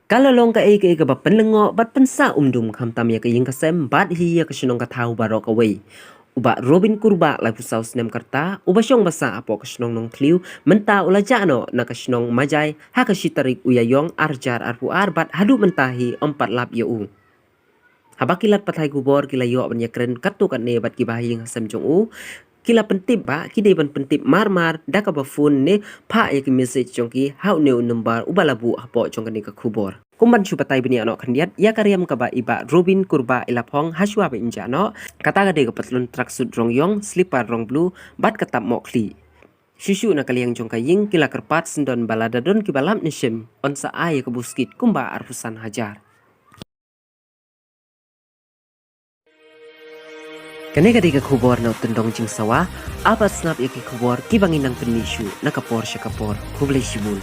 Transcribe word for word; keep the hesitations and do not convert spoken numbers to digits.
Ka la long kaei kaei kaba pynlyngngoh bad pynsah umdum khamtam ïa ka ïing ka sem bad hi ïa ka shnong ka thaw baroh kawei. U Bah Robin Kurbah, laiphew saw snem ka rta, uba shong basa hapoh ka shnong Nongthliew, mynta u la jah noh na ka shnong Majai ha ka shi tarik u Ïaïong ar hajar arphew ar bad haduh mynta hi ym pat lap ïa u. Haba ki lad pathai khubor ki la ïoh ban ïakren katto katne bad ki bahaïing hasem jong u, ki la pyntip ba ki dei ban pyntip marmar da kaba phone ne phah ïa ki message jong ki ha une u number uba la buh hapoh jong kane ka khubor. Kum ban shu batai bniah noh khyndiat ïa ka riam kaba i Bah Robin Kurbah i la phong hashwa ba in jah noh, kata ka dei ka patlun tracksuit rong ïong, slipper rong blue bad ka tap mohkhlieh. Shuh shuh na ka liang jong ka ïing ki la kyrpad syndon ba lada don kiba lap ne shim, yn sa ai ïa ka buskit kumba arphew san hajar. Kane ka dei ka khubor na u Tyndong Jingsawa. Ap bad sngap ïa ki khubor kiba ngin nang pynmih shuh na ka por sha ka por. Khublei shibun.